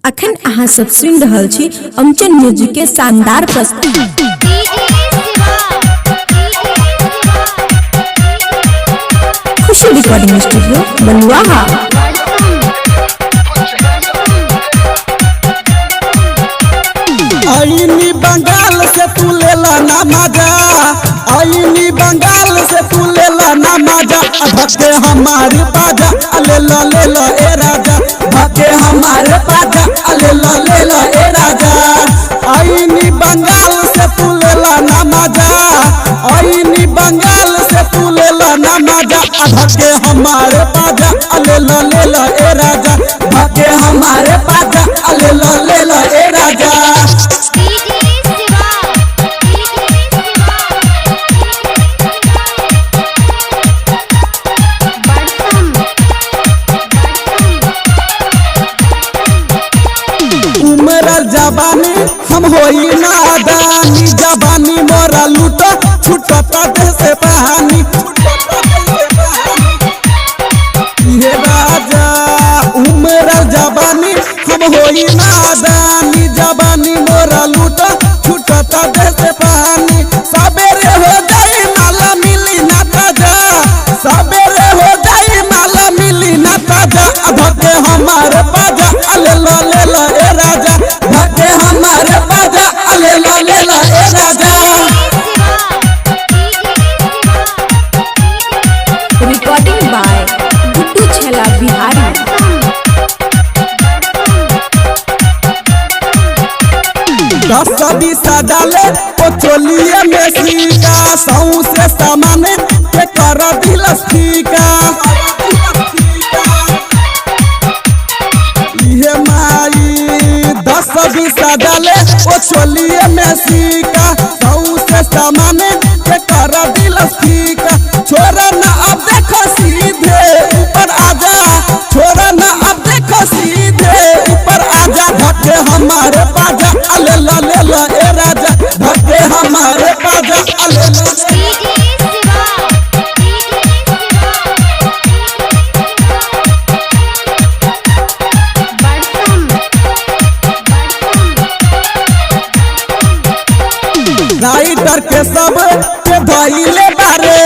अखन अहाँ सब सुनि रहल छी अमचन म्यूजिक के शानदार प्रस्तुति। खुशी रिकॉर्डिंग स्टूडियो बलुआहा। आईनी बंगाल से तू लेला ना मजा, आईनी बंगाल से तू लेला ना मजा, भके हमारे बाजा लेला लेला ए राजा, भके हमारे बाजा लेला लेला ए राजा। आईनी बंगाल से तू लेला ना मजा, आईनी बंगाल से तू लेला ना मजा, भके हमारे बाजा लेला लेला ए राजा, भके हमारे बाजा लेला लेला ए राजा। उमरल जवानी हम होई नादानी, जवानी मोरा लूट छुटता देह से पानी। ये राजा उमरल जवानी हम होई नादानी, जवानी मोरा लूट छुटता देह से पानी। सबेरे हो जाई माला मिली ना ताजा, सबेरे हो जाई माला मिली ना ताजा, भके हमारे बाजा ले ला ले ला ए राजा, भके हमारे बाजा ले ला ले ला ए राजा। रिकॉर्डिंग बाय गुड्डू छेला बिहारी। दस बीस डाले ओ चोलिए में सीका, सौ से सामान के कर दिलस फीका। ये माई 10 20 डाले ओ चोलिए में सीका, सौ से सामान के कर दिलस फीका। छोरा ना अब देखो सीधे ऊपर आजा, छोरा ना अब देखो सीधे ऊपर आजा, भके हमारे बाजा ले ला ले ला ए राजा, भके हमारे बाजा ले ला। राइटर के सब के धइले बारे,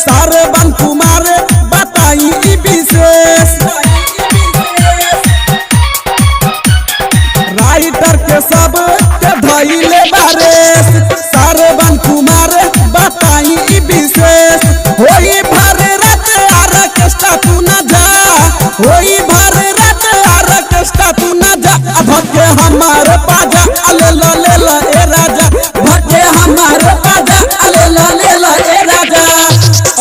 सारवन कुमार बताई ई विशेष। राइटर के सब के धइले बारे, सारवन कुमार बताई ई विशेष। होई भर रात आरकेस्ट्रा तू न जा, होई भर रात आरकेस्ट्रा तू न जा, भके हमारे बाजा ले ला ले ला ए राजा, भके हमारे बाजा ले ला ले ला ए राजा।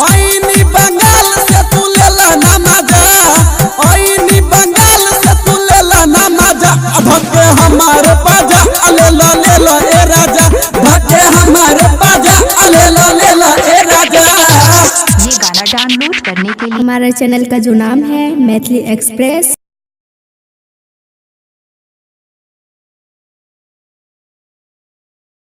आईनी बंगाल से तू लेला ना मजा, आईनी बंगाल से तू लेला ना मजा, भके हमारे बाजा ले ला ले ला ए राजा, भके हमारे बाजा ले ला ले ला ए राजा। ये गाना डाउनलोड करने के लिए हमारा चैनल का जो नाम है मैथिली एक्सप्रेस।